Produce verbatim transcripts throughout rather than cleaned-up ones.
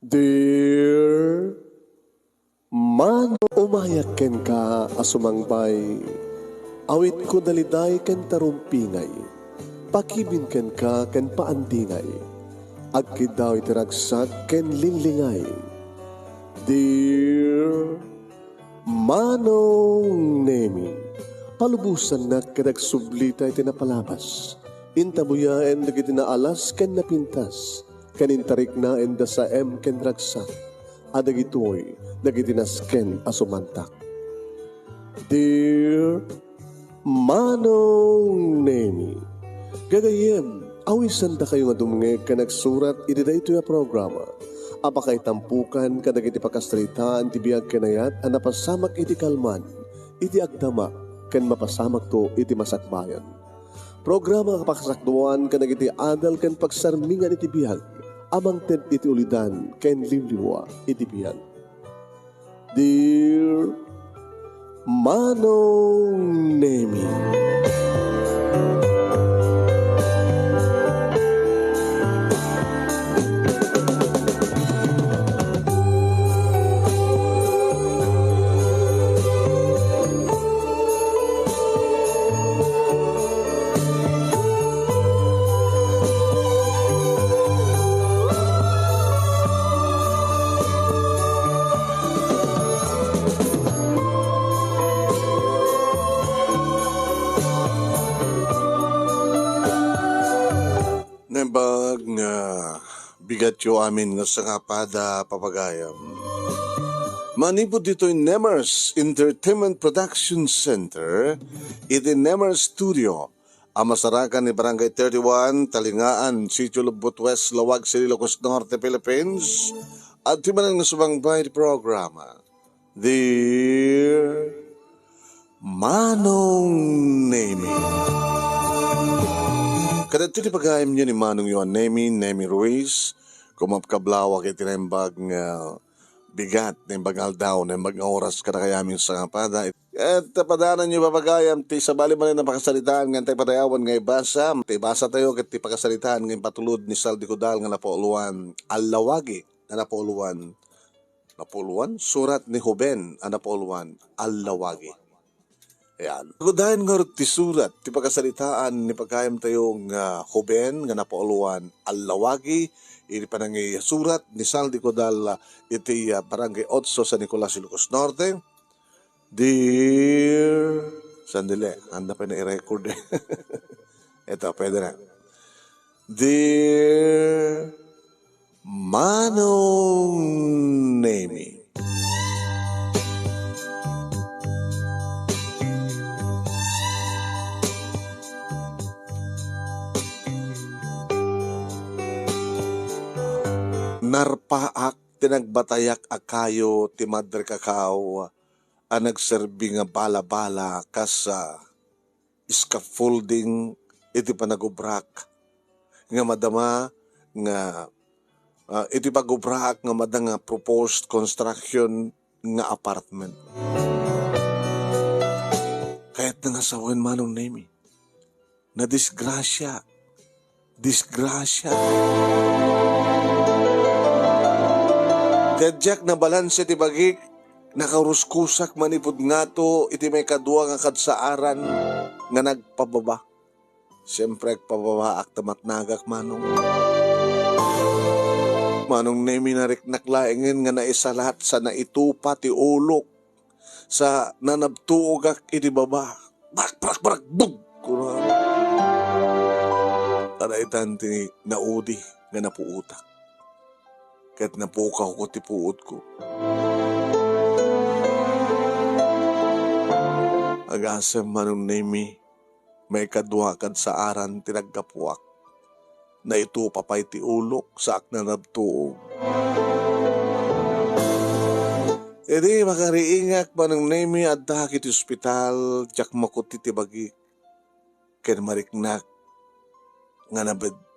Dear Mano, umayak kenka a sumangbay. Awitko daliday ken tarumpingay. Pakibin kenka ken paandingay. Agkiddaw iti ragsak ken linglingay. Dear Manong Nemi, palubosannak ket agsublita iti napalabas. Intabuyaen dagiti naalas ken napintas, ken intariknaenda sa em ken ragsak, a dagitoy dagiti nasken a sumantak. Dear Manong Nemi, gagayyem, awisandakayo nga dumngeg ken agsurat iti daytoy a programa a pakaitampukan kadagiti pakasaritaan ti biag ken ayat a napasamak iti kalman, iti agdama, ken mapasamakto iti masakbayan. Programa a pakasakduan kadagiti adal ken pagsarmingan iti biag a mangted iti ulidan ken limlimua iti biag. Dear Manong Nemi. Naimbag nga bigatyo amin nga sangapada, papagayam. Manipud ditoy Nemers Entertainment Production Center, iti Nemers Studio, a masarakan ni Barangay thirty-one, Talingaan, Sitio Lubbot West, Laoag City, Ilocos Norte, Philippines, adtoy manen nga sumangbay ti programa. Dear Manong Nemi. Kadagiti pagayamyo ni Manong Yohan Nemi, Nemi Ruiz, kumapkablawak iti naimbag nga bigat, naimbag nga aldaw, naimbag nga oras kadakayamin sangapada. Ket padananyo, papagayam, ti sabali manen a pakasaritaan nga intay padayawan nga ibasa. Ti ibasatayo ket ti pakasaritaan nga impatulod ni Sal di Codal nga napauluan, Allawagi, nga napauluan, napauluan, surat ni Joven a napauluan, Allawagi. Ayan. Agudayen ngarud ti surat ti pakasaritaan ni pagayamtayo nga Joven nga napauluan, Allawagi, iti panangisurat ni Sal di Codal iti, ah, Barangay Otso, San Nicolas, Ilocos Norte. Dear, sandali, anda pa na i-record eh. Ito, pwede na. Dear Manong Nemi. Narpaak ti nagbatayak a kayo ti madre kakao a nagserbi nga bala-bala kas, ah, scaffolding iti panagubrak nga madama nga, ah, iti pagubrak nga mada nga proposed construction nga apartment. Kayatna nga sawen, Manong Nemi. Nadisgrasya. Disgrasya. Ti diak nabalanse ti bagik, nakaruskusak manipud ngato iti maikadua nga kadsaaran nga nagpababa. Siempre, agpababaak ta matnagak, Manong. Manong Nemi, nariknak laengen nga naisalat sa naitupa ti ulok sa nanabtuogak iti baba. Brak, brak, brak, bug! Kuna. Kadaytan ti naudi nga napuotak. Ket napukawko ti puotko. Agasem, Manong Nemi, maikadua kadsaaran ti naggapuak. Naitupa pay ti ulok, saak nanabtuog. Idi makariingak, Manong Nemi, addaak iti ospital, diak makuti ti bagik. Ken mariknak nga nabed-,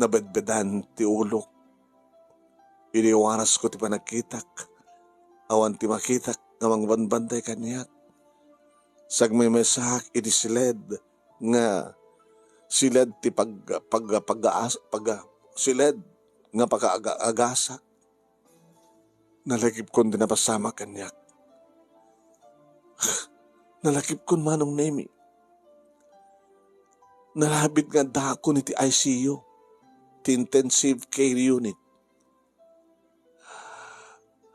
nabedbedan ti ulok. Idi warasko ti panagkitak, awan ti makitak nga mangbanbantay kaniak. Sagmaymaysaak iti siled nga siled ti pag-, pag-, pag-, pag-, siled nga pagaaga-, agasak. Nalagipkon ti napasamak kaniak. Nalagipkon, Manong Nemi. Nalabit nga addaakon iti I C U, ti intensive care unit.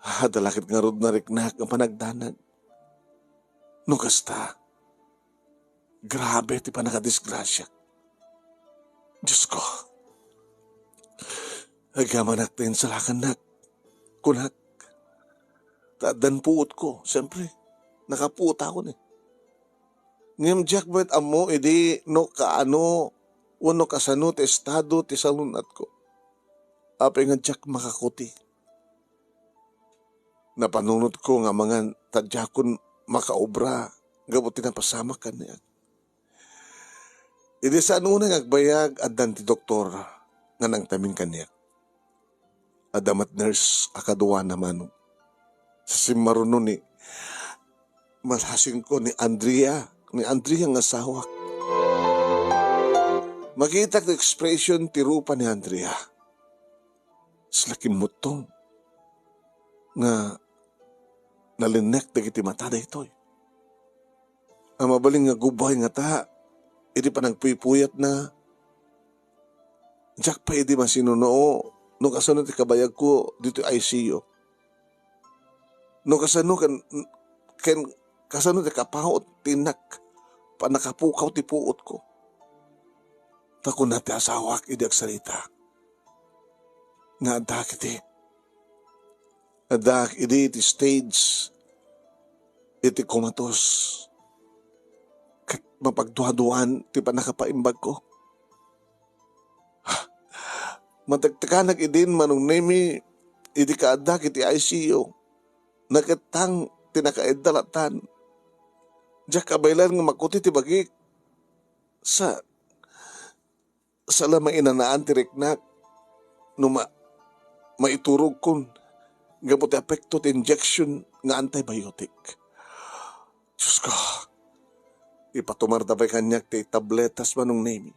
Adda la ket ngarud nariknak nga panagdanag. No kasta, grabe ti pannakadisgrasiak. Diosko, agyamanak ta insalakannak, kunak. Ta addan puotko, siempre, nakapuotakon eh. Ngem diak met ammo idi no kaano wenno kasano ti estado ti salun-atko. Apay nga diak makakuti. Napanunotko nga amangan ta diakon makaobra gapu ti napasamak kaniak. Idi saan unay nga agbayag, addan ti doktor nga nangtamin kaniak. Adda met nurse a kaduana, Manong. Sa simmaruno ni, malasingko ni Andrea, ni Andrea nga asawak. Makitak ti expression ti rupa ni Andrea. Sila kimmuttong nga nalinnek dagiti mata daytoy. A mabalin nga gubay ngata iti panagpuypuyatna. Diak pay idi masinuno no kasano ti kabayagko ditoy I C U. No kasano ken, ken kasano ti kapaut ti innak pannakapukaw ti puotko. Ta kuna ti asawak idi agsarita nga adda ket Addaak idi iti stage iti comatose ket mapagduaduaan ti pannakapaimbagko. Matektekanak idin, Manong Nemi, idi kaaddak iti I C U. Nakettang ti nakaidda latan. Diak kabaylan nga makuti ti bagik. Sa, sa la mainanaan ti riknak no ma-, maiturogkon gapu ti apekto ti injection nga antibiotic. Diosko, ipatumarda pay kaniak ti tabletas, Manong Nemi.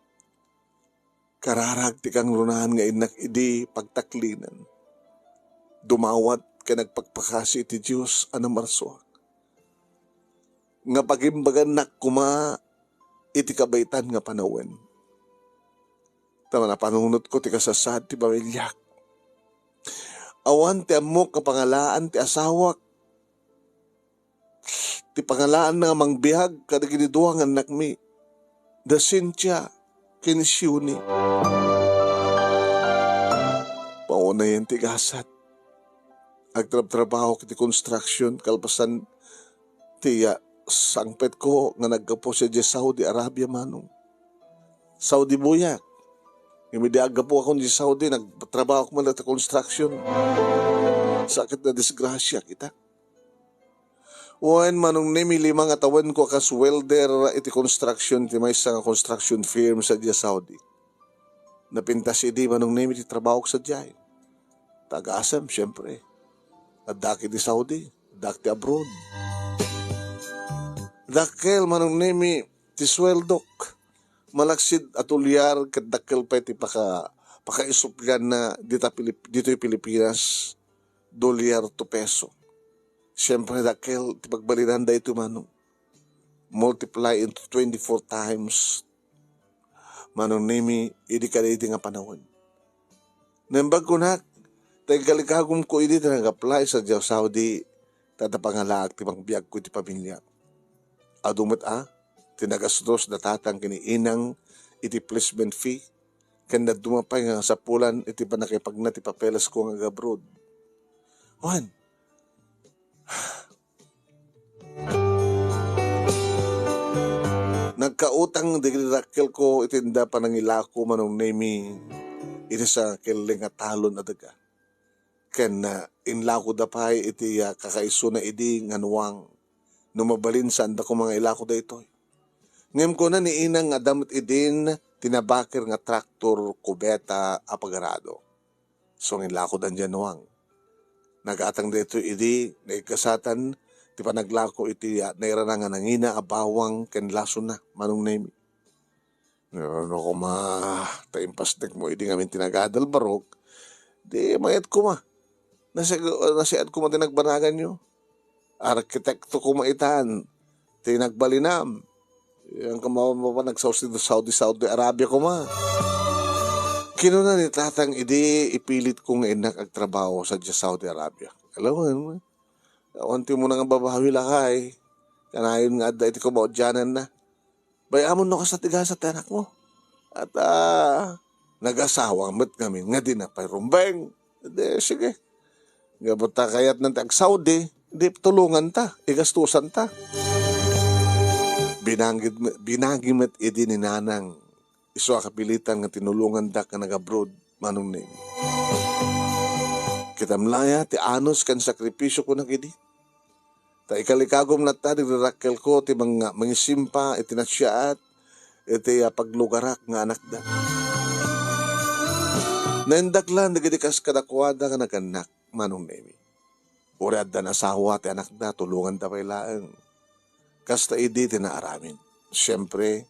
Kararag ti kangrunaan nga innak idi pagtaklinan. Dumawat ken agpakpakasi iti Dios a namarsuak nga pagimbagannak koma iti kabaytan nga panawen. Ta napanunotko ti kasasaad ti pamiliak. Awan ti ammok nga pangalaan ti asawak. Ti pangalaanna nga mangbiag kadagiti dua nga annakmi, da Cynthia ken Siuni. Paunayen ti gasat. Agtrabtrabahok iti construction kalpasan ti, ah, sangpetko nga naggapu sadiay Saudi Arabia, Manong. Saudi buyak. Ngem idi aggapuakon idiay Saudi, nagtrabahok met iti construction. Sa ket nadisgrasiak ita. Wen, Manong Nemi, lima nga tawenko a kas welder iti construction ti maysa nga construction firm sadiay Saudi. Napintas idi, Manong Nemi, ti trabahok sadiay. Taga-asam, siempre. Addak iti Saudi, addak ti abroad. Dakkel, Manong Nemi, ti sueldok. Malaksid a tulyar ket dakkel pay ti paka-, pakaisupleanna dita Pilip-, ditoy Pilipinas, dolyar to peso. Siempre, dakkel ti pagbalinan daytoy, Manong. Multiply into twenty-four times, Manong Nemi, idi kadaydi nga panawen. Naimbag kunak, ta inkalikagumko idi ti nag-apply sadiay Saudi, ta adda pangalaak ti pangbiagko iti pamiliak. Adu met a, ti nagastos da tatang ken ni inang iti placement fee, ken dadduma pay nga sapulan iti pannakaipagna ti papelesko nga ag-abroad. Wen, nagkautang dagiti dakkelko iti inda panangilako, Manong Nemi, iti sangakelleng a talon a daga. Ken, ah, inlakoda pay iti, ah, kakaisuna idi nga nuang. No mabalin, saanda koma nga ilako daytoy. Ngem kuna ni inang nga adda met idin ti nabaker nga traktor kubeta a pagarado. So, inlakodan diay nuang. Nagatang daytoy idi naigkasatan ti panaglako iti, ah, nairana nga nangina a bawang ken lasona, Manong Nemi. No, no koma, ta impasnekmo idi ngamin ti nagadal barok, di mayat koma. Nasiag-, nasiad koma ti nagbanaganyo. Arkitekto koma itan ti nagbalinam. Yan koma, koma nagsaus ti Saudi, Saudi Arabia koma. Kinuna ni tatang idi ipilit ko nga innak agtrabaho sadiay Saudi Arabia. Alam mo, awan ti umuna nga babawi, lakay. Kanayon nga adda iti kumaudiananna. Bay-amon no kasta ti gasat ti anakmo. At, ah, nagasawa met ngamin nga dina pay rumbeng. Di, sige. Gapu ta kayatna ti ag-Saudi, di tulonganta, igastusanta. Binangid met, binagi met idi ni nanang. Isu a kapilitan nga tinulongandak nga nag-abroad, Manong Nemi. Kitam la aya ti anus ken sakripisiok idi. Ta ikalikagum latta ti rirakkelko ti manga-, mangisimpa iti nasayaat iti, ah, paglugarak nga anakda. Naindaklan dagiti kas kadakuada nga nagannak, Manong Nemi. Uray addan asawa ti anakda, tulonganda pay laeng. Kasta idi ti naaramid. Siempre,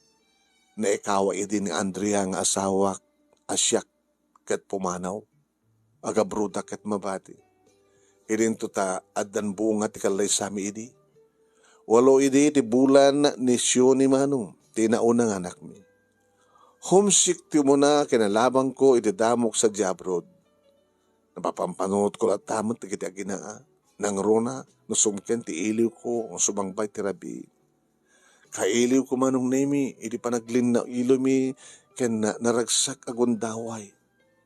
naikawa idi ni Andrea nga asawak a siak ket pumanaw. Agabrodak ket mabati. Idinto ta addan bunga ti kallaysami idi. Walo idi ti bulan ni Sioni, Manong, ti nauna nga anakmi. Homesick ti umuna kinalabangko iti damok sadiay abroad. Napapampanuotko latta met dagiti aginaa. Nangruna, no sumken ti iliwko, no sumangbay ti rabii. Kailiwko, Manong Nemi, idi panaglinnaw ilomi ken na-, naragsak a gundaway.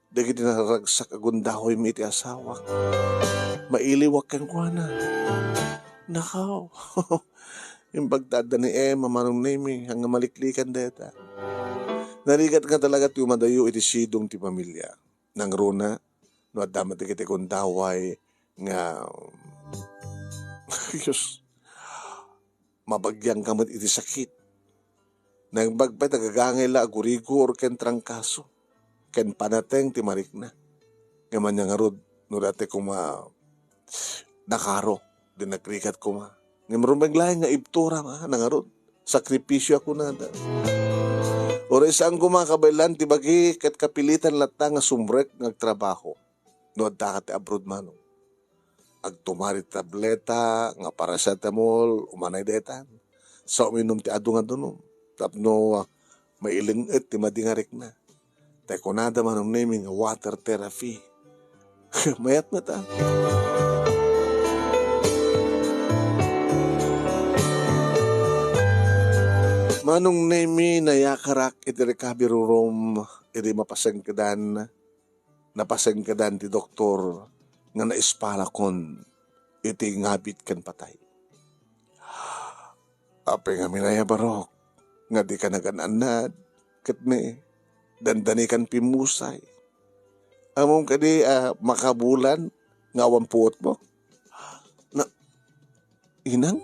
Dagiti naragsak a gundawaymi iti asawak. Mailiwak kenkuana. Nakaw. Imbag ta adda ni Emma, Manong Nemi, nga maliklikan dayta. Narigat nga talaga ti umadayo iti sidong ti pamilia. Nangruna, no adda met dagiti gundaway nga, Diyos, mabagyangka met iti sakit. Naimbag pay ti gagangay la a gurigor ken trangkaso, ken panateng ti marikna. Ngem ania ngarud, no dati koma nakaro, di nagrigat koma. Ngem rumbeng laeng nga ibtura, ma, nangarud. Sakripisio a kunada. Uray saan koma kabaelan ti bagi, ket kapilitan latta nga sumrek nga agtrabaho. No adda ka ti abroad, Manong. Agtumar iti tableta nga paracetamol, umanay daytan. Sa uminum ti adu nga dunum. Tapno, ah, maileng-et ti madi nga rikna. Tay kunada, Manong Nemi, nga water therapy. Mayat met, ah. Manong Nemi, nayakarak iti recovery room, idi mapasengkedan, napasengkedan ti doktor nga naispalakon iti ngabit ken patay. Apay ngamin aya, Barok, nga dika nagan-annad, ket ni, dandanikan pimmusay. Ammom kadi a makabulan nga awan puotmo? Na, inang?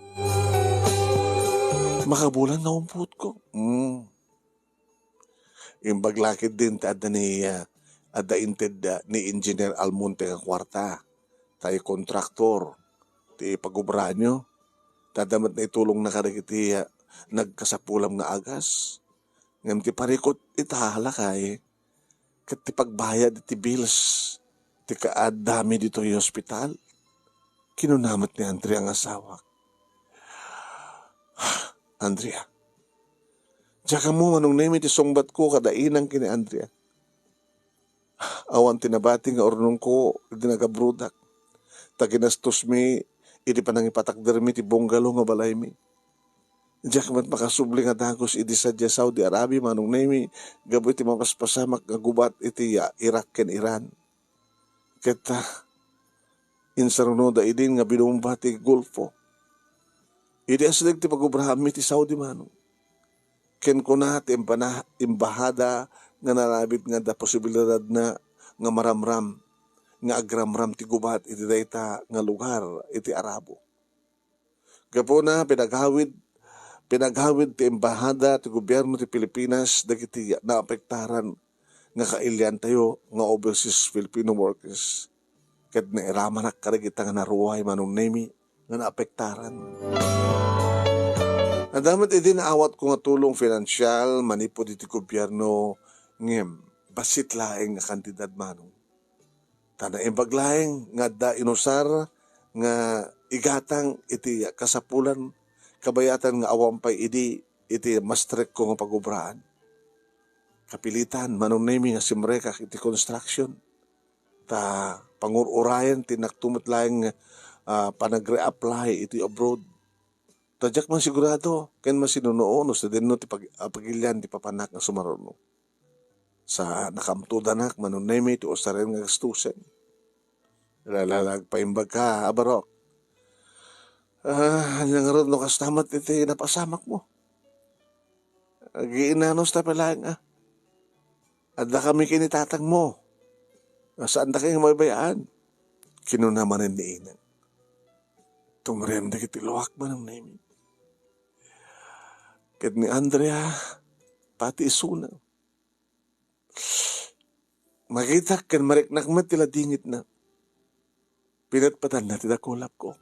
Makabulan nga awan puotko? Hmm. Imbag la ketdin ti adda ni, ah, adda inted, ah, ni Engineer Almonte nga kuarta. Tay kontraktor ti pagubraanyo. Ta adda met naitulongna kadagiti, ah, nagkasapulam nga agas. Ngem ti parikut ita, lakay, ket ti pagbayad iti bills ti kaaddami ditoy hospital. Kinuna met ni Andrea nga asawak, Andrea, diak ammo, Manong Nemi, ti sungbatko kada inang ken ni Andrea. Awan ti nabati nga urnongko idi nagabrodak. Ta ginastosmi idi panangipatakdermi ti bungalow nga balaymi. Diak met makasubli nga dagus idi sadiay Saudi Arabia, Manong Nemi, gapu iti mapaspasamak nga gubat iti, ah, Iraq ken Iran. Ket, ah, insarunoda idin nga binumba ti Golfo. Idi asideg ti pagubraanmi ti Saudi, Manong, ken kuna ti embana-, embahada nga nanabit nga adda posibilidadna nga maramram, nga agramram ti gubat iti dayta nga lugar iti Arabo. Gapuna, pinagawid, pinagawid ti embahada ti gobierno ti Pilipinas dagiti naapektaran nga kailiantayo nga overseas Filipino workers. Ket nairamanak kadagita nga naruay, Manong Nemi, nga naapektaran. Adda met idi naawatko nga tulong finansial manipud iti gobierno, ngem bassit laeng nga kantidad, Manong. Ta naimbag laeng nga adda inusar nga igatang iti kasapulan, kabayatan nga awan pay idi iti mastrekko nga pagobraan. Kapilitan, Manong Nemi, nga simrekak iti construction. Ta pangur-urayen ti naktumet laeng, ah, panagre-apply iti abroad. Ta diak man sigurado ken masinunuo no sadino ti pag-, ah, pagilian ti papanak nga sumaruno. Sa nakamtodanak, Manong Nemi, ti usaren nga gastusen. Lala, nagpaimbag ka, a Barok. Ah, ania ngarud no kasta met iti napasamak mo? Agiinanos ta pay laeng, ah. Adda kami ken ni tatang mo. Saanda kami nga mabaybayaan. Kinuna manen ni Inang. Tumrem dagiti luak, Manong Nemi. Ket ni Andrea, pati isuna. Makitak ken mariknak met ti ladingitna. Pinatpatanna ti dakulapko.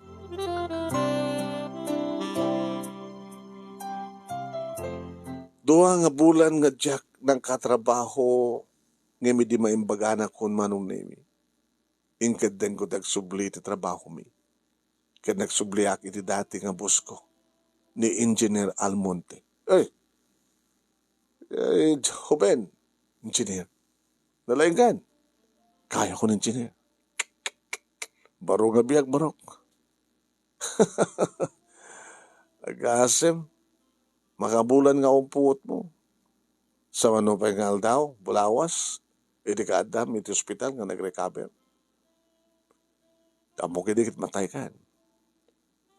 Dua nga bulan nga diak nangkatrabaho ngem idi maimbaganak, Manong Nemi, inkeddengko ti agsubli ti trabahomi. Ket nagsubliak iti dati nga boss ko, ni Engineer Almonte. "Ay, ay, Joven, Engineer. Nalaingkan? Kaya ko ni Engineer. Baro nga biag, Barok." Agasem, makabulan nga umpuot mo. Sa mano pay nga aldaw, bulawas, idi kaaddam iti ospital nga nag-recover. Ammok idi ket mataykan.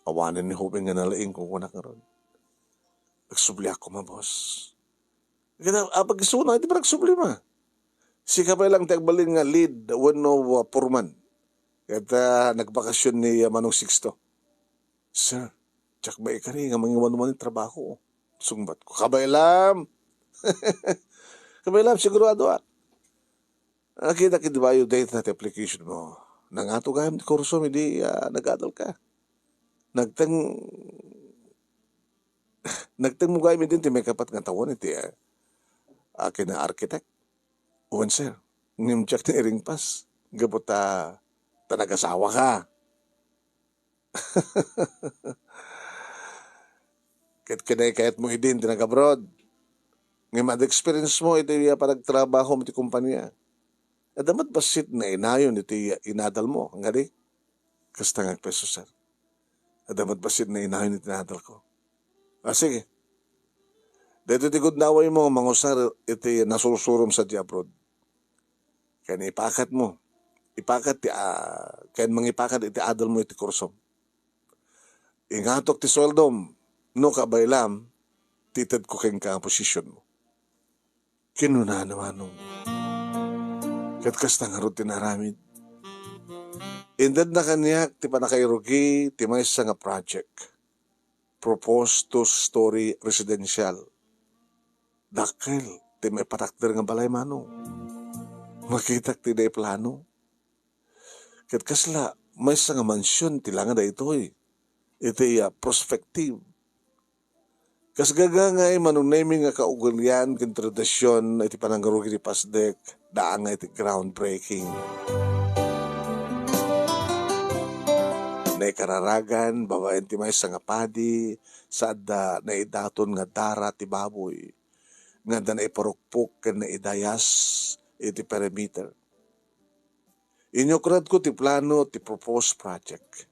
Awanen ni Joven nga nalaing, kunak ngarud. Nagsubliak koma, boss. Ket apag isuna, iti panagsubli ma. Sika pay lang ti agbalin nga lead wenno, ah, foreman. Ket, ah, nagbakasyon ni, ah, Manong Sixto. "Sir, diak maikari nga mangiwan-wan ti trabaho." Sungbat ko, "Kabaylam! Kabaylam, sigurado, ah. Nakita ket di ba yung date na ti application mo? Nangato gayam ti kurso, idi, ah, nag-adal ka. Nagteng, nagteng mo gayam idin ti maikapat nga tawen iti, ah, akin a architect." "Wen, sir. Ngem diak ti iringpas. Gapu ta, ta nagasawa ka." Ket kinay kayat mo idin ti nag-abroad. Ngem adda experience mo iti, ah, panagtrabaho mo iti kompania. Adda met bassit nainayon iti, ah, inadal mo, ngadi? Kasta nga agpeso, sir. Adda met bassit nainayon iti inadal ko. Ah, sige. Daytoy ti gundaway mo, mangusar iti nasursurom sadiay abroad. Ken ipakat mo. Ipakat ti, ah, ken mangipakat iti adal mo iti kursom. Ingatok ti sueldom, no kabaylam, ti itedko kenka nga posisyon mo. Kinunana, Manong. Ket kasta ngarud ti naaramid. Intedna kaniak ti pannakairugi ti maysa nga project. Proposed two-story residential. Dakkel ti maipatakder nga balay, Manong. Makitak ti naiplano. Ket kasla, maysa nga mansion ti langa daytoy. Iti, ah, prospective. Kas gagangay, Manong Nemi, nga kaugalian ken tradision iti panangrugi ti pasdek, daan nga iti groundbreaking. Naikararagan babaen ti maysa nga padi, sa adda naidaton nga dara ti baboy, nga adda naiparukpok ken naidayas iti perimeter. Inyukradko ti plano ti proposed project.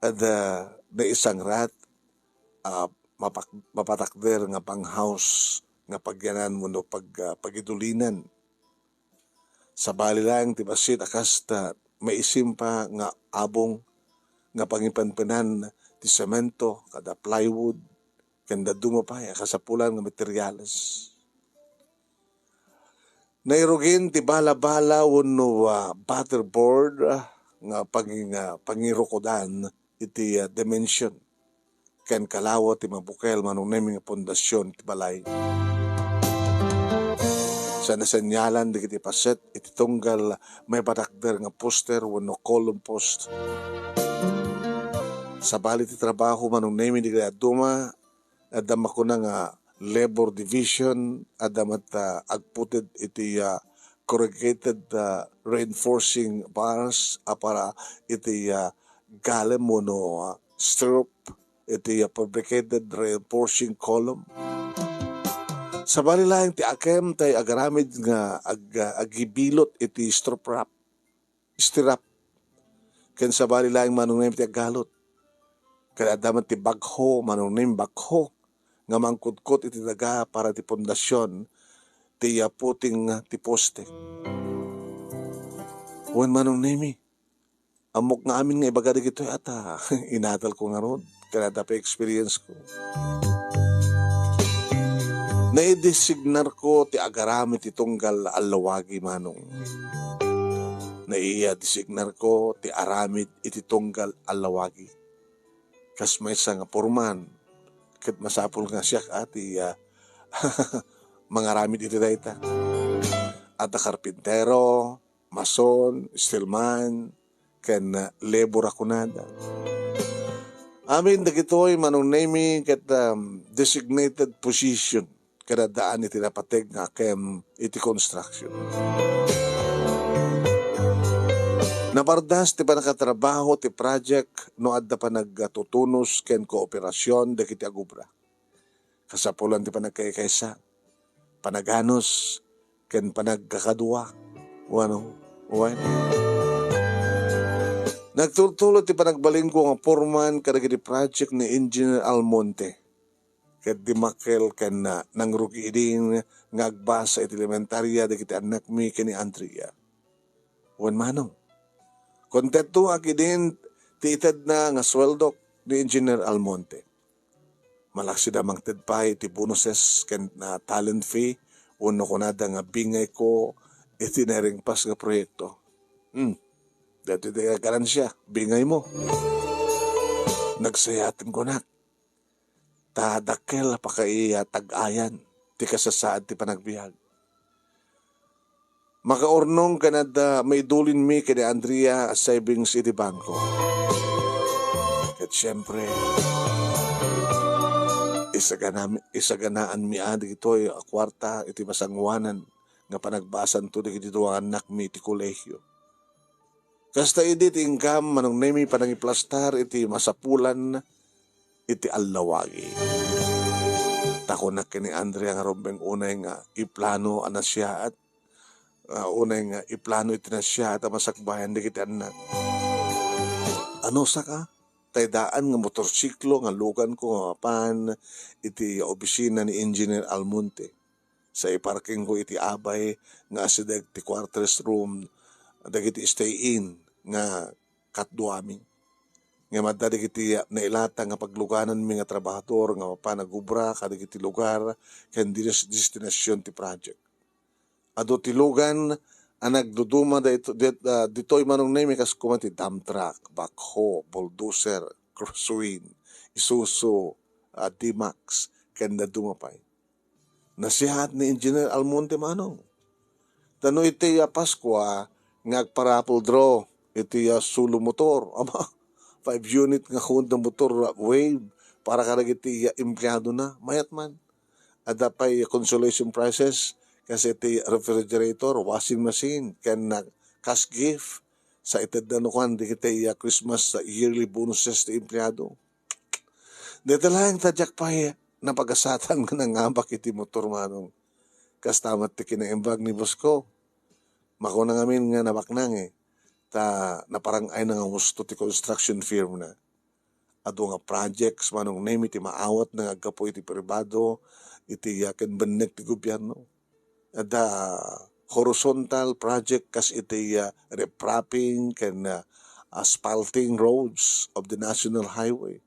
Adda naisangrat a mapak-, mapatakder nga bunkhouse nga pagyanan wenno pag-, ah, pagidulinan. Sabali laeng ti bassit a kasta, maisimpa nga abong nga pangipenpenan ti semento, kada plywood, ken dadduma pay a kasapulan nga materials. Nairugin ti bala-bala wenno, ah, batter board, ah, nga pangin-, ah, pangirukodan iti, ah, dimension ken kalawa ti mabukel, Manong Nemi, nga pundasyon ti balay. Sa nasenyalan dagiti paset iti tunggal maipatakder nga poster wenno column post. Sabali ti trabaho, Manong Nemi, dagiti dadduma, adda makuna nga labor division, adda met, ah, agputed iti, ah, corrugated, ah, reinforcing bars a para iti, ah, galem wenno, ah, stirrup, iti, ah, fabricated reinforcing column. Sabali laeng ti akem tay agaramid nga ag-, agibilot iti stirrup wrap, stirrup. Ken sabali laeng Manong Nemi ti aggalot. Ken adda met ti backhoe, Manong Nemi, backhoe nga mangkutkot iti daga para ti pundasyon ti, ah, footing ti poste. Wen Manong Nemi, ammok nga amin nga ibaga dagitoy a ta inatelko ngarud ken adda pay experience ko. Naidesignarko ti agaramid ti tunggal allawagi, Manong. Naidesignarko ti aramid iti tunggal allawagi. Kas maysa nga foreman, ket masapul nga siak a ti, ah, mangaramid iti dayta. Adda karpintero, mason, steelman, ken, ah, labor a kunada. Amin dagitoy Manong Nemi ket, um, designated position ket addaan iti napateg nga akem iti construction. Napardas ti pannakatrabaho ti project no adda panagtutunos ken kooperasyon dagiti agubra. Kasapulan ti panagkaykaysa, panaganus, ken panagkakadua. Wano, wen. Nagtultulo ti panagbalinko nga foreman kadagiti project ni Engineer Almonte. Ket dimmakkel ken, ah, nangrugi idin nga agbasa iti elementaria dagiti annakmi ken ni Andrea. Wen Manong. Kontentoak idin ti itedna nga sueldok ni Engineer Almonte. Malaksid a mangted pay ti bonuses ken, ah, talent fee wenno kunada nga bingayko iti nairingpas nga proyekto. Hmm. Daytoy ti ganansya, bingaymo. Nagsayaat ti kunak. Ta dakkel a pakaitag-ayan ti kasasaad ti panagbiag. Makaurnong ken adda maidulinmi ken ni Andrea a savings iti bangko. Ket siempre, isaganami-, isaganaanmi a dagitoy a kuarta iti masangoanan nga panagbasanto dagiti dua nga annakmi iti kolehio. Kasta idi ti inkam, Manong Nemi, panangiplastar iti masapulan iti allawagi. Ta kunak ken ni Andrea nga rumbeng unay nga iplano a nasiaat, ah, unay nga iplano iti nasiaat a masakbayan dagiti annak. Anusaka, tay daan nga motorsiklo nga luganko nga mapan iti opisina ni Engineer Almonte. Sa iparkingko iti abay nga asideg ti quarters room dagiti stay-in nga katduami. Ngem adda dagiti nailata nga paglugananmi nga trabahador nga mapan agubra kadagiti lugar ken dis-, destinasion ti project. Adu ti lugan a nagduduma dayto-, dit-, ah, ditoy Manong Nemi, kas koma ti dump truck, backhoe, bulldozer, crosswind, Isuzu, ah, D-Max, ken dadduma pay. Nasiaat ni Engineer Almonte, Manong. Ta no iti, ah, Paskua nga agpa-raffle draw iti, ah, Solo Motor, aba, five unit nga Honda motor, ah, Wave para kadagiti, ah, empleyadona. Mayat man. Adda pay consolation prizes, kas iti refrigerator, washing machine, ken, ah, cash gift sa itedda no kuan dagiti, ah, Christmas, ah, yearly bonuses ti empleyado. Dayta laeng ta diak pay napagasatan nga nangabak iti motor, Manong. Kasta met ti kinaimbag ni boss ko. Makuna ngamin nga nabaknang, eh, ta naparang-ayna nga husto ti construction firm na. Adu nga projects, Manong Nemi, ti maawatna nga aggapu iti pribado, iti, ah, ken benneg ti gobierno. Adda horizontal project kas iti, ah, riprapping ken, ah, asphalting roads of the national highway,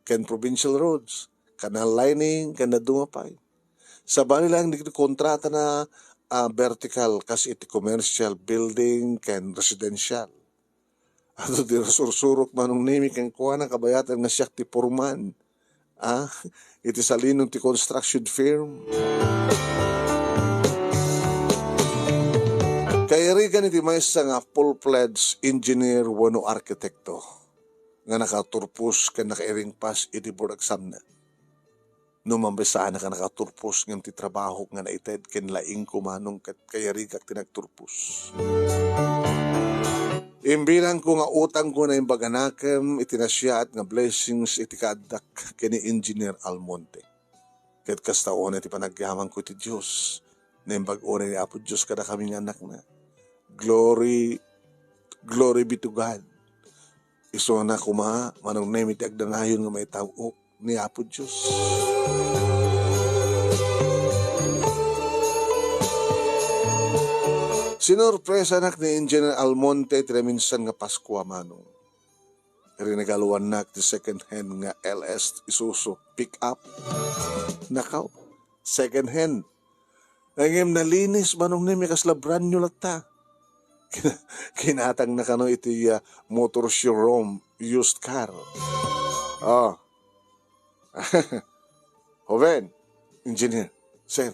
ken provincial roads, canal lining, ken dadduma pay. Sabali laeng dagiti kontratana, ah, vertical kas iti commercial building ken residential. Adu ti sursurok, Manong Nemi, kenkuana kabayatan nga siak ti foreman, ah, iti salinog ti construction firm. Kairigan iti maysa nga full-fledged engineer wenno arkitekto nga nakaturpos ken nakairingpas iti board exam-na. No mambisanak a nakaturpos ngem ti trabahok nga naited ken laingko manong ket kayarigak ti nagturpos. Imbilangko nga utangko naimbag a nakem iti nasayaat nga blessings iti kaaddak ken ni Engineer Almonte. Ket kasta unay ti panagyamanko iti Dios, naimbag unay ni Apo Dios kadakami nga annakna. Glory, glory be to God. Isuna koma, manong Nemi ti agdanayon nga maitab-ok ni Apo Dios. Sinurpresanak ni Engineer Almonte ti naminsan nga Paskua, manong. Rinegaloannak ti second hand nga L S Isuzu pick up. Nakaw, second hand. Ngem nalinis, manong Nemi, kasla brand new latta. Kina-, kinatangna kano iti, ah, motor showroom, used car. Oh. Joven, engineer, sir,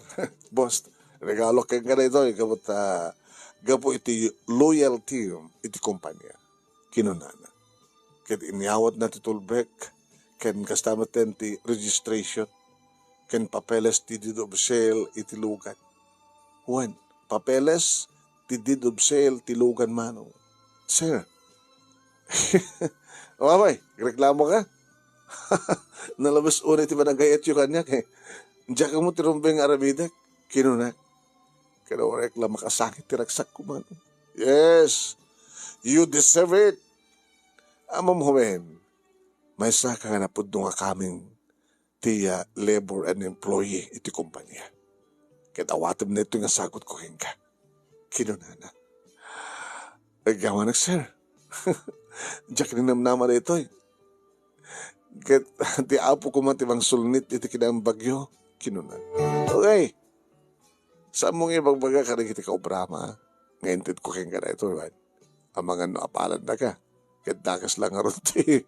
boss, regalo kenka daytoy gapu ta, gapu iti loyalty iti kumpanya, kinunana. Ket inyawatna ti tulbek, ken kasta metten ti registration, ken papeles ti deed of sale iti lugan. Wen, papeles ti deed of sale ti lugan, manong. Sir. O, apay, agreklamo ka? Nalabes unay ti panagayatyo kaniak, eh. Diak ammo ti rumbeng nga aramidek, kinuna. Ket uray la makasakit ti ragsakko, manong. Yes, you deserve it. Ammom, Joven, maysaka nga napudno nga kameng ti, ah, labor and employee iti kumpanya. Ket awatem daytoy nga sagutko kenka, kinunana. Agyamanak, sir. Diak ninamnama daytoy. Ket ti Apo koma ti mangsulnit iti kinaimbagyo, kinuna. Okay. Saanmo nga ibagbaga kadagiti kaobrama nga intedko kenka daytoy, wen? Amangan no apalannaka, ket dakes la ngarud ti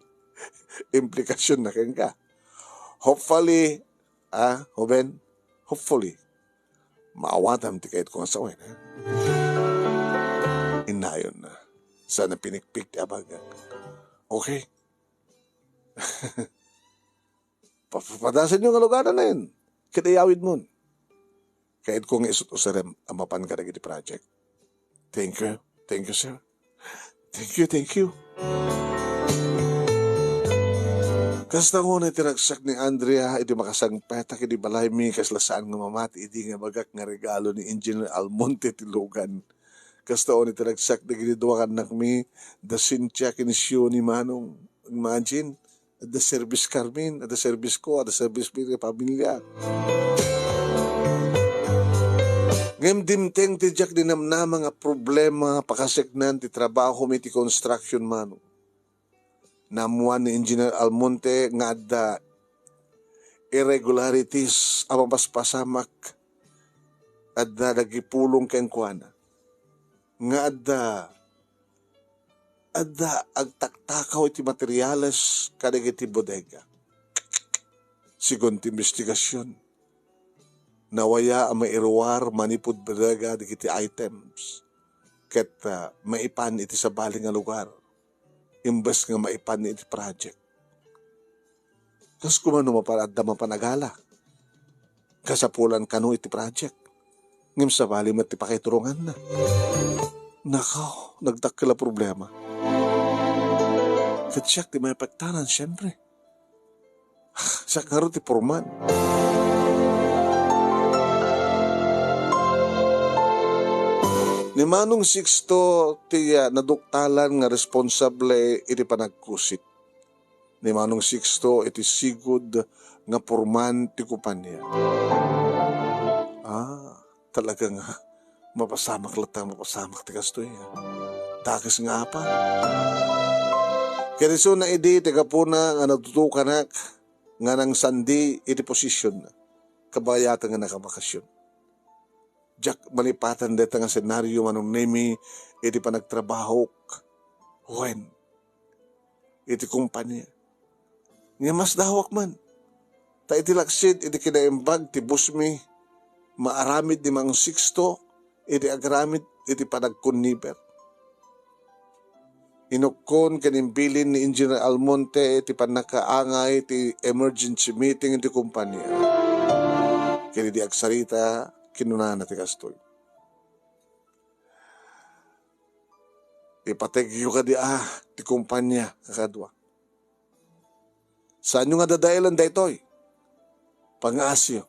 implikasionna kenka. Hopefully, ah, Joven, hopefully, maawatam ti kayatko nga sawen, ha? Innayonna. Sana pinikpik ti abagak. Okay. Pa-, papadasenyo nga lugaran, ket iyawidmon. Kayatko nga isut-usarem a mapan kadagiti project. Thank you. Thank you, sir. Thank you, thank you. Kasta unay ti ragsak ni Andrea idi makasangpetak idi balaymi, kasla saan nga mamati idi nga ibagak nga regalo ni Engineer Almonte ti lugan. Kasta unay ti ragsak dagiti dua nga annakmi, da Cynthia ken Sioni, manong. Imagine, adda service karmin, adda service ko, adda service mi ti pamilya. Ngem dimteng ti diak ninamnama nga problema, pakaseknan ti trabahom iti construction, manong. Naammoan ni Engineer Almonte nga adda irregularities a mapaspasamak, adda nagipulong kenkuana, nga adda adda agtaktakaw iti materiales kadagiti bodega. Sigun ti imbestigasion, nawaya a mairuar manipud bodega dagiti items ket, ah, maipan iti sabali nga lugar imbes nga maipan iti project. Kas koma no mapan-, adda mapan-agala. Kasapulan kano iti project. Ngem sabali met ti pakaiturunganna. Nakaw, nagdakkel a problema. Ket siak ti maapektanan, siempre. Siak ngarud ti foreman. Ni Manong Sixto ti, ah, naduktalan nga responsable iti panagkusit ni Manong Sixto iti sigud nga foreman ti kumpania. Ah, talaga nga mapasamak latta, mapasamak ti kastoy, ah. Dakes nga apan. Ket isuna idi ti gapuna nga natutukanak nga nangsandi iti posisyon, kabayatan nga nakabakasyon. Diak malipatan dayta nga senario, Manong Nemi, iti panagtrabahok wen iti kumpania. Nga masdawak man. Ta iti laksid iti kinaimbag ti bossmi, maaramid ni Manong Sixto iti agaramid iti panagkonniber. Inukkon ken imbilin ni Engineer Almonte ti pannakaangay ti emergency meeting ti kompania. Ken idi agsarita, kinunana ti kastoy, "Ipategyo kadi a ti kompania, kakadua. Saanyo nga dadaelen daytoy. Pangngaasyo,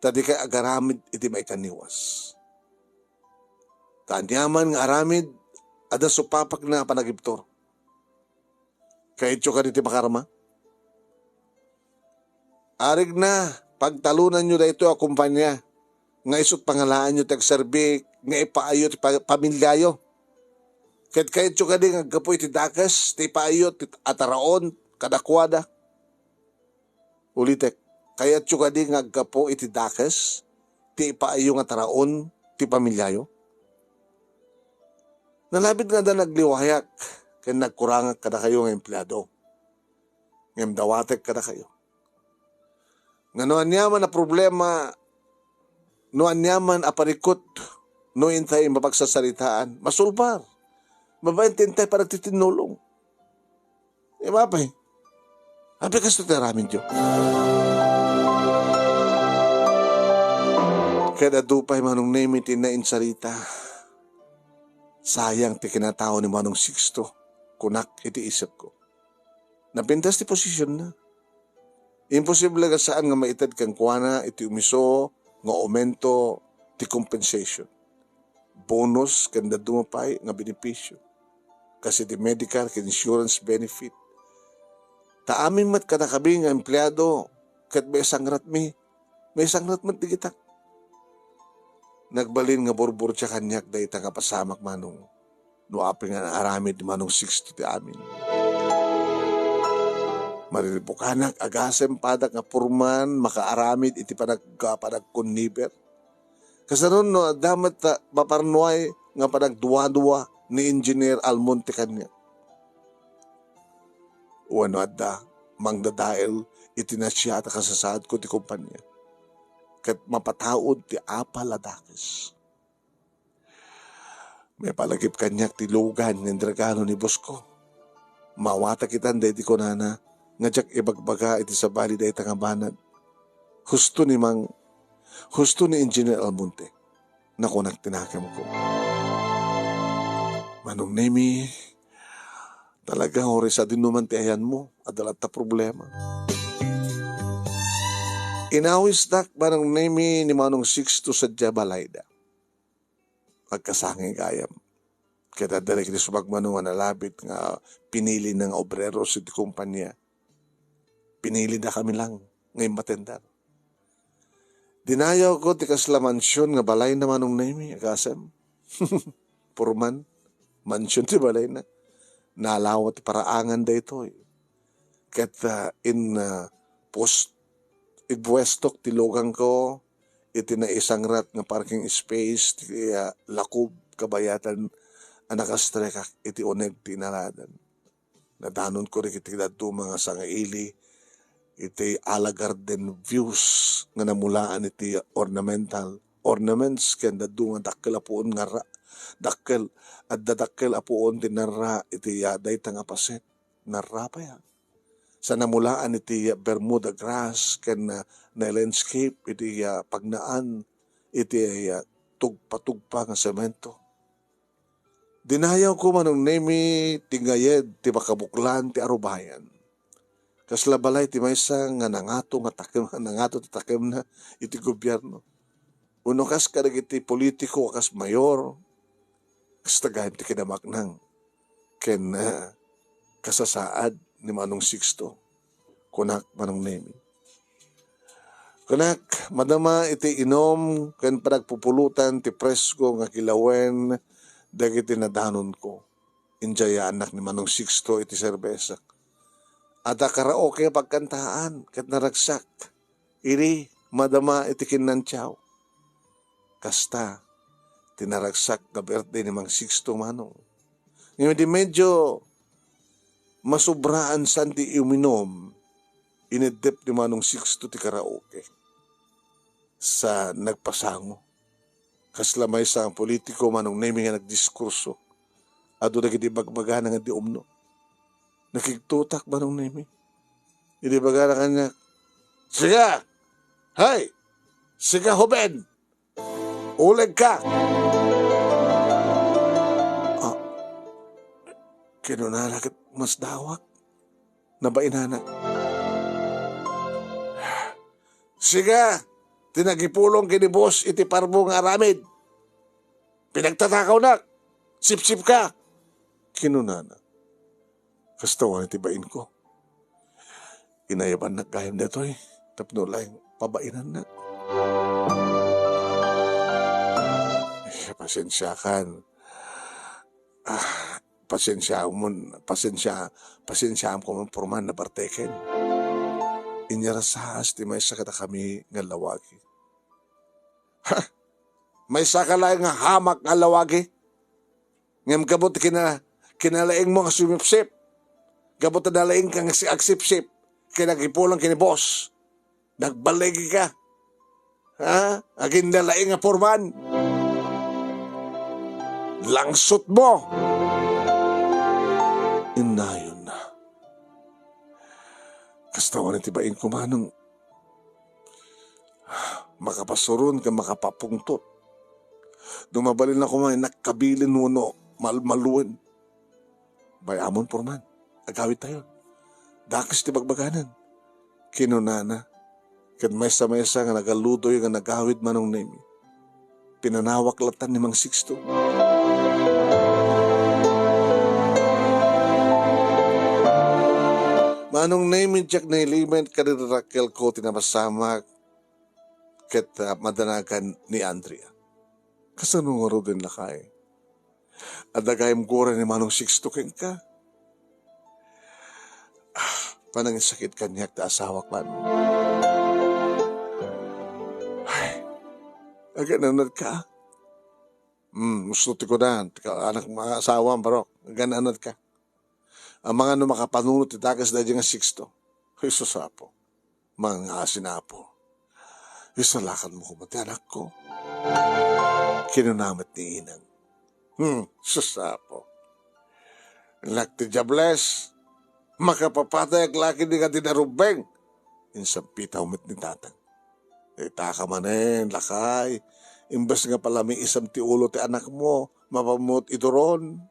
ta dikay agaramid iti maikaniwas. Ta aniaman nga aramid, adda supapakna a panagibtur. Kayatyo kadi ti makarma? Arigna, pagtalonanyo daytoy a kompania nga isut' pangalaanyo ti agserbi nga ipaayyo ti pa-, pamiliayo. Ket kayatyo kadi nga aggapu iti dakes ti ipaayyo ti ataraon kadakuada?" Ulitek, kayatyo kadi nga aggapu iti dakes ti ipaayyo nga ataraon ti pamiliayo? Nalabit nga adda nagliwayak ken nagkurangak kadakayo nga empleado. Ngem dawatek kadakayo nga no aniaman a problema, no aniaman a parikut, no intay mapagsasaritaan, masulbar. Babaen ti intay panagtitinnulong. Di ba, pay? Apay kastoy ti aramidyo? Ket adu pay, Manong Nemi, ti nainsarita. Sayang ti kinatao ni Manong Sixto, kunak iti isipko. Napintas ti posisionna. Imposible nga saan nga maited kenkuana iti umiso nga aumento ti compensation, bonus, ken dadduma pay nga benepisio, kas iti medical ken insurance benefit. Ta amin met kadakami nga empleado ket maisangratmi, maisangrat met digitak. Nagbalin nga burburtia kaniak dayta nga pasamak, Manong, no apay nga naaramid ni Manong Sixto ti amin. Marirbukanak, agasem, padak nga purman makaaramid iti panag-, panagkonniber. Kasano no adda met, ah, maparnuay nga panagduadua ni Engineer Almonte kaniak? Wenno adda mangdadael iti nasiat a kasasaadko ti kompania ket mapataud ti apal a dakes? Maipalagip kaniak ti lugan nga inregalo ni bosko. Maawatak itan daydi kunana nga diak ibagbaga iti sabali dayta nga banag. Husto ni Mang, husto ni Engineer Almonte, nakunak ti nakemko. Manong Nemi, talaga, uray sadinoman ti ayanmo, adda latta problema. Inawisdak, Manong Nemi, ni Manong Sixto sadiay balayda. Agkasangay gayam. Ket adda dagiti sumagmamano nga nalabit nga pinilina nga obrero iti kompania. Pinilidakami lang nga immatender. Dinayawko ti kasla mansion nga balayna, Manong Nemi, agasem. Purman, mansion ti balayna. Nalawa ti paraangan daytoy. Ket, ah, in, ah, pos-, ibuestok ti luganko iti naisangrat nga parking space ti, ah, lakob kabayatan a nakastrekak iti uneg ti inaladan. Nadanonko dagiti dadduma nga sangaili iti Ala Garden views nga namulaan iti ornamental ornaments ken dadduma dakkel a puon nga ra-, dakkel, adda dakkel a puon ti narra iti, ah, dayta nga paset. Narra pay, ah. Sa namulaan iti Bermuda grass ken, ah, na-landscape iti, ah, pagnaan iti, ah, tugpa-tugpa nga semento. Dinayawko, Manong Nemi, ti ngayed ti makabuklan ti arubayan. Kasla balay ti maysa nga nangato nga takem, nangato ti takemna iti gobierno. Wenno kas kadagiti politiko a kas mayor, kasta gayam ti kinamaknang ken, ah, kasasaad ni Manong Sixto. Kunak, Manong Nemi. Kunak, madama iti inum ken panagpupulutan ti presko nga kilawen dagiti nadanonko. Idiay yaannak ni Manong Sixto iti serbesa. Adda karaoke a pagkantaan ket naragsak. Idi madama iti kinnantiaw. Kasta ti naragsak nga birthday ni Mang Sixto, Manong. Ngem idi medyo masubraan san ti uminum, ineddep ni Manong Sixto ti karaoke. Sa nagpasango. Kasla maysa nga politiko, Manong Nemi, nga nagdiskurso. adu dagiti bagbagana nga di umno. Nakigtotak, Manong Nemi. Idi bagana kaniak, "Sika! Hay! Sika, hoben! Ulegka!" Ah, kinunana ket masdawak. Nabainana. "Sika ti nagipulong ken ni boss iti parbo nga aramid. Pinagtatakawnak. Sipsipka," kinunana. Kasta wen ti bainko. Inayabannak gayam daytoy tapno laeng pabainannak. Eh, pasensiakan. Ah, pasensiaam, pasensia-, pasensiaam koman, Purman, nabarteken. Inyarasaas ti maysa kadakami nga lawagi. Ha? Maysaka laeng nga hamak nga lawagi? Ngem gapu ti kina-, kinalaingmo nga sumipsip, gapu ta nalaingka nga si-, agsipsip, ken nagipulong ken ni boss, nagballigika. Ha? Agin nalaing nga Purman? Langsutmo! Innayonna. Kasta wen ti bainko, Manong. Makapasuron ken makapapungtot. No mabalinna koma, innak kabilin wenno malmaluen. Bay-amon, Purman. Agawidtayon. Dakes ti bagbaganan, kinunana. Ket maysa-maysa nga nagaludoy nga nagawid, Manong Nemi. Pinanawak latta ni Mang Sixto. Manong Nemi, diak nailimed kadagiti rakkelko ti napasamak ket, ah, madanagan ni Andrea. Kasano ngaruden, lakay? Adda gayam gura ni Manong Sixto kenka. Ah, panangisakit kaniak ti asawak, Manong. Ay, agan-anadka? Hmm, husto ti kunak, ti ka-, anak, mga asawam, barok. Agan-anadka? Amangan no makapanunot ti dakes daydiay nga Sixto. Ay, sus, Apo. Mangngaasin, Apo. Isalakanmo koma ti anakko. Kinuna met ni Inang. Hmm, sus, Apo. Anak ti Diables, makapapatay ak la ket di ka di narumbeng. Insampitaw met ni Tatang. Itaka manen, lakay. Imbes nga palamiisam ti ulo ti anakmo, mapamot ituron.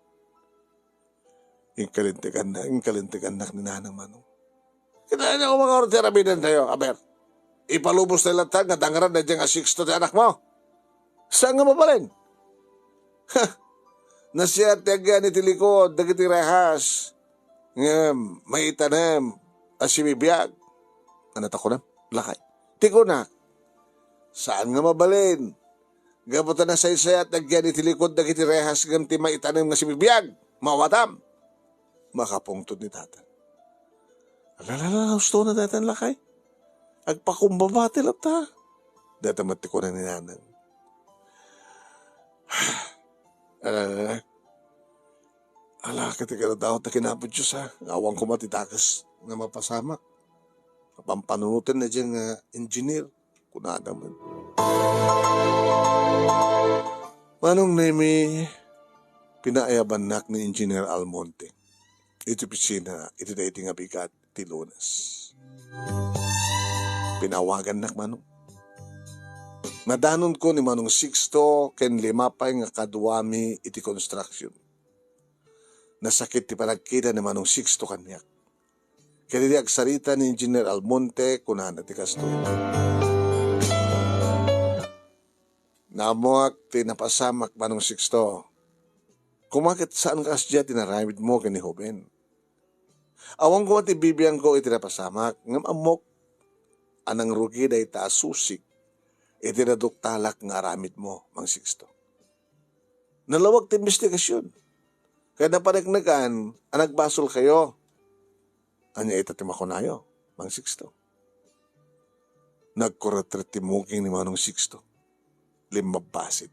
Inkalinteganna-, inkalintegannak ni Nanang, Manong. Kinayatna ko makaurot ti aramidentayo, aber. Ipalubos tayo latta nga dangran daydiay nga Sixto ti anakmo. Saan nga mabalin? Ha! Nasiat ti agyani ti likod dagiti rehas. Ngem maitanem a sibibiag. Ania ti kunam, lakay? Ti kunak, saan nga mabalin. Gapu ta nasaysayat dagiti iti likod dagiti rehas ngem ti maitanem nga sibibiag, maawatam. Makapungtod ni Tatang. Alalala, hustona daytan, lakay. Agpakumbaba ti latta. Dayta met ti kuna ni Nanang. Alalala. Ala, ket ikaradaw ta kinapo Dios, ha. Nga awan koma ti dakes nga mapasamak. Pampanunoten daydiay nga engineer, kunada met. Manong Nemi, pinaayabannak ni Engineer Almonte iti opisina iti daydi nga bigat ti Lunes. Pinawagannak, Manong. Nadanonko ni Manong Sixto ken lima pay nga kaduami iti construction. Nasakit ti panagkita ni Manong Sixto kaniak. Ket idi agsarita ni Engineer Almonte, kunana ti kastoy, "Naammoak ti napasamak, Manong Sixto. Koma ket saan nga kasdiay ti inaramidmo ken ni Joven. Awan koma ti bibiangko iti napasamak, ngem ammok a nangrugi dayta a susik iti naduktalak nga aramidmo, Mang Sixto. Nalawag ti imbestigasion. Kaya napaneknekan a nagbasolkayo. Ania ita ti makunayo, Mang Sixto?" Nagkuretret ti muging ni Manong Sixto. Limmabbasit.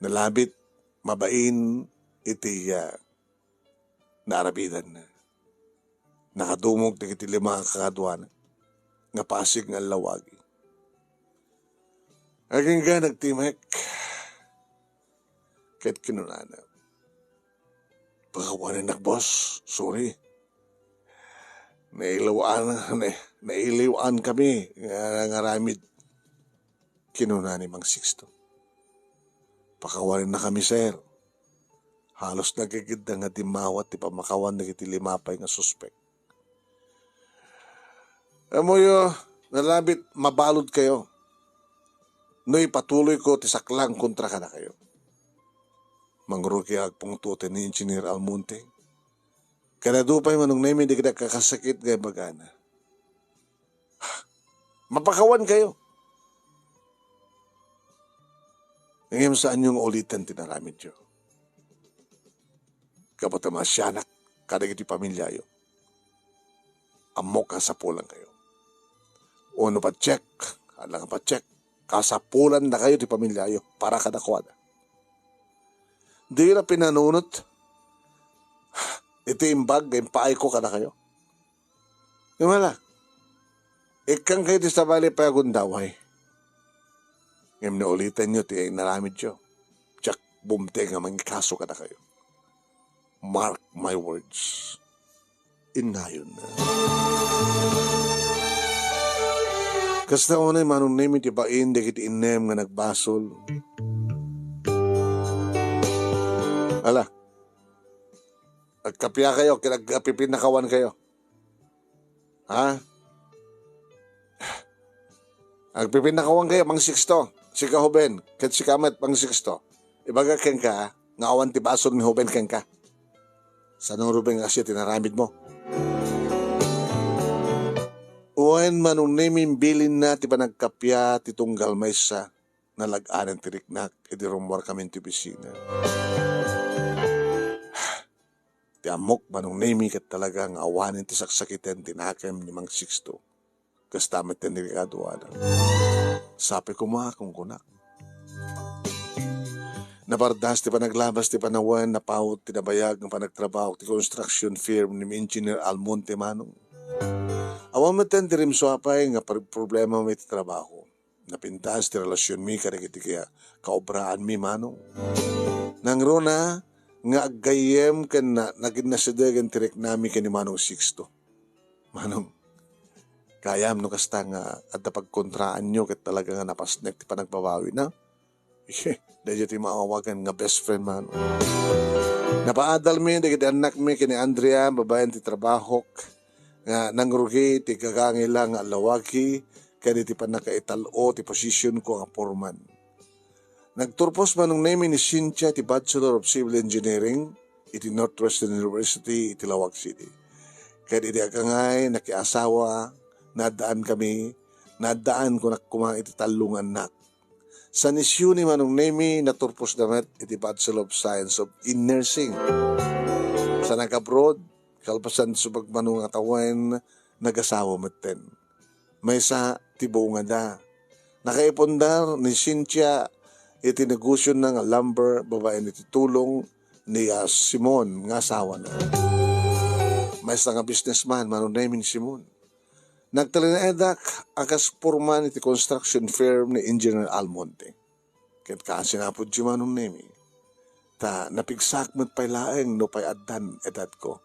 Nalabit mabain iti, ah, naarabidanna. Nakadumog dagiti lima nga kakaduana nga pasig nga allawagi. Agingga nagtimek ket kinunana, Pakawanennak, boss. Sorry. Nailiwan, na, nailiwan kami nga nangaramid, kinuna ni Mang Sixto. Pakawanenna kami, sir. Halos nagigidda nga dimmawat ti pammakawan dagiti lima pay nga suspek. Ammoyo, nalabit mabalud kayo no ipatuloy ko ti saklang kontra kadakayo. Mangrugi a agpungtot ni Engineer Almonte. Kada adu pay Manong Nemi dagiti agkakasakit nga ibagana. Mapakawan kayo. Ngem saanyo nga uliten ti naramidyo. Gapu ta maasianak kadagiti pamilyayo. Ammok a sapulan kayo. Uno pa check, adda nga pa check. Kasapulan da kayo ti pamilyayo para kadakuada. Di la pinanunot iti imbag nga impaay ko kada kayo. Ngem ala, ikkan kayo ti sabali pay a gundaway. Ngem no uliten yo ti inaramid yo, diak bumteng nga mangikaso kada kayo. Mark my words. Innayon. Kasta unay Manong Nemi ti bain dagiti innem nga nagbasol. Ala, agkapia kayo, ket agpipinnakawan kayo. Ha? Agpipinnakawan kayo, Mang Sixto. Sika, Hoben, ket sika met, Mang Sixto. Ibaga kenka, nga awan ti basol ni Hoben kenka. Sano, Ruben, nga siya tinaramid mo? Wen, Manong Nemi, imbilinna ti panagkapia ti tunggal maysa. Nalag-anen ti riknak idi rummuarkami ti opisina. Ti ammok, Manong Nemi, ket talaga nga awanen ti saksakiten ti nakem ni Mang Sixto. Kasta met ti nagkakaduana. Sapay koma, kunkunak. Napardas ti panaglabas ti panawen, napawot ti nabayag nga panagtrabaho ti construction firm ni Engineer Almonte, Manong. Awan met ti rimsua pay nga par-, problema met ti trabaho. Napintas ti relasionmi kadagiti kaya kaobraanmi, Manong. Nangruna nga aggayyem ken na-, naginnasidegen ti riknami ken ni Manong Sixto. Manong, kayam no kasta nga adda pagkontraanyo ket talaga nga napasnek ti panagbabawina? Daydiay ti maawagan nga best friend, Manong. Napaadalmi dagiti annakmi ken ni Andrea, babaen ti trabahok, nga nangrugi ti gagangila nga allawagi ken iti pannakaital-o ti posisionko nga foreman. Nagturpos Manong Nemi ni Cynthia ti Bachelor of Civil Engineering iti Northwestern University iti Laoag City. Ket idi agangay nakiasawa, naaddaanmi, naaddaanko koma iti tallo nga annak. San Isidro ni Manong Nemi, naturpos da met iti Bachelor of Science of in Nursing. Sa nag-abroad, kalpasan ti subagmano nga tawen, nagasawa metten. Maysa ti bungada. Nakaipundar ni Cynthia iti negosiona nga lumber babaen iti tulong ni, ah, Simon nga asawana. Maysa nga businessman, Manong Nemi, ni Simon. Nagtalinaedak a kas foreman iti construction firm ni Engineer Almonte. Ket kaasi nga apudyo Manong Nemi, ta napigsaak met pay laeng nupay addan edadko.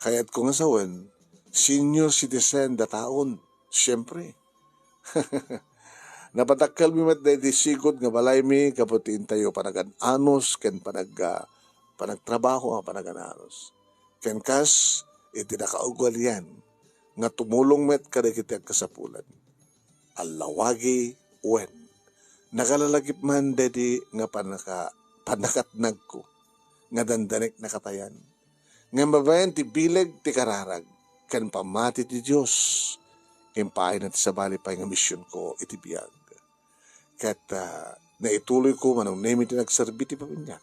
Kayatko nga sawen, senior citizen dataon, siempre. Napadakkelmi met daydi sigud nga balaymi gapu ti intayo panagan-anos ken panag-, ah, panagtrabaho a panagan-anos. Ken kas iti nakaugalian nga tumulong met kadagiti agkasapulan. Allawagi wen nakalalagip man daydi nga pannaka-, pannakatnagko nga dandanek nakatayan. Ngem babaen ti bileg ti kararag ken pammati ti Dios, impaayna ti sabali pay nga misionko iti biag. Ket, ah, naituloyko Manong Nemi ti nagserbi ti pamiliak.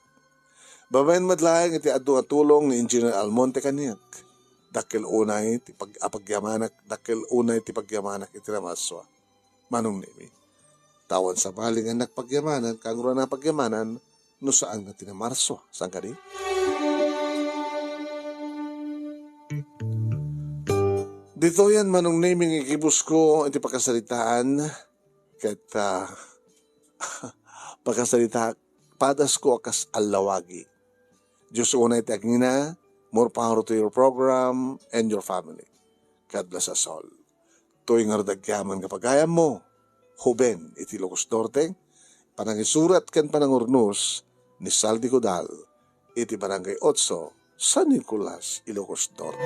Babaen met laeng iti adu a tulong ni Engineer Almonte kaniak. Dakkel unay ti pag-, a pagyamanak, dakkel unay ti pagyamanak iti namarsua. Manong Nemi. Ta awan sabali nga annak pagyamanan, kangruna pagyamanan, no saan nga ti namarsua. Saan kadi? Ditoyen Manong Nemi nga igibusko iti pakasaritaan, ket, ah, pakasarita-, padasko a kas allawagi. Diyos unay ti agingga, more power to your program and your family. God bless us all. Toy nga rudagyaman nga pagayammo, Hoben iti Ilocos Norte, panangisurat ken panangurnos ni Saldi Godal iti Barangay Otso, San Nicolas, Ilocos Norte.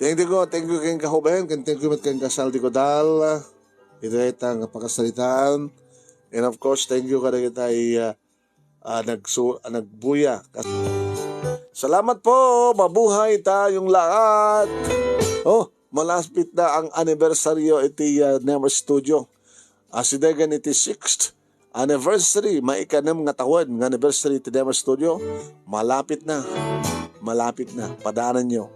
Thank you, thank you kenka Hoben, ken thank you met kenka Saldi Godal. Iti dayta nga pakasaritaan. And of course, thank you kadagita, ah, ah, nagsu-, ah, nagbuya. Salamat po! Mabuhay tayong lahat! Oh, malapit na ang anibersaryo iti, ah, Never Studio. Asidegen iti sixth anniversary, maikanem nga tawen nga anniversary iti Never Studio. Malapit na. Malapit na. Padanan nyo.